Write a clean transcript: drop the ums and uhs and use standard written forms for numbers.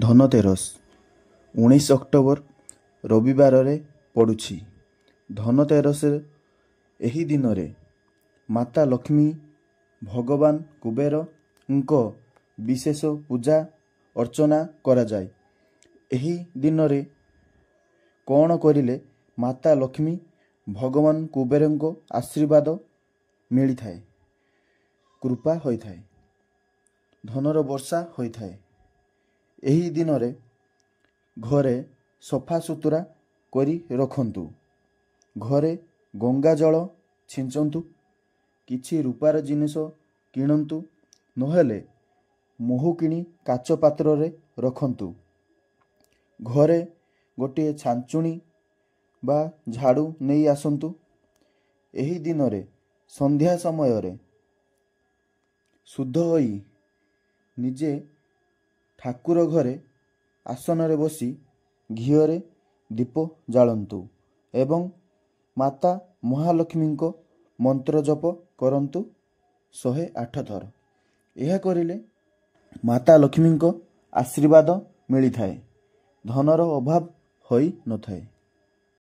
Dhanteras 19 October ରବିବାରରେ ପଡ଼ୁଛି। ଧନତେରସ ଏହି ଦିନରେ ମାତା ଲକ୍ଷ୍ମୀ, ଭଗବାନ କୁବେରଙ୍କ ବିଶେଷ ପୂଜା ଅର୍ଚ୍ଚନା କରାଯାଏ। ଏହି ଦିନରେ କ'ଣ କରିଲେ ମାତା ଲକ୍ଷ୍ମୀ, ଭଗବାନ କୁବେରଙ୍କ ଆଶୀର୍ବାଦ ମିଳିଥାଏ, କୃପା ହୋଇଥାଏ, ଧନର ବର୍ଷା ହୋଇଥାଏ? ଏହି ଦିନରେ ଘରେ ସଫା ସୁତୁରା କରି ରଖନ୍ତୁ, ଘରେ ଗଙ୍ଗା ଜଳ ଛିଞ୍ଚନ୍ତୁ, କିଛି ରୂପାର ଜିନିଷ କିଣନ୍ତୁ, ନହେଲେ ମହୁ କିଣି କାଚ ପାତ୍ରରେ ରଖନ୍ତୁ। ଘରେ ଗୋଟିଏ ଛାଞ୍ଚୁଣି ବା ଝାଡ଼ୁ ନେଇ ଆସନ୍ତୁ। ଏହି ଦିନରେ ସନ୍ଧ୍ୟା ସମୟରେ ଶୁଦ୍ଧ ହୋଇ ନିଜେ ଠାକୁର ଘରେ ଆସନରେ ବସି ଘିଅରେ ଦୀପ ଜାଳନ୍ତୁ ଏବଂ ମାତା ମହାଲକ୍ଷ୍ମୀଙ୍କ ମନ୍ତ୍ର ଜପ କରନ୍ତୁ 108 ଥର। ଏହା କରିଲେ ମାତା ଲକ୍ଷ୍ମୀଙ୍କ ଆଶୀର୍ବାଦ ମିଳିଥାଏ, ଧନର ଅଭାବ ହୋଇନଥାଏ।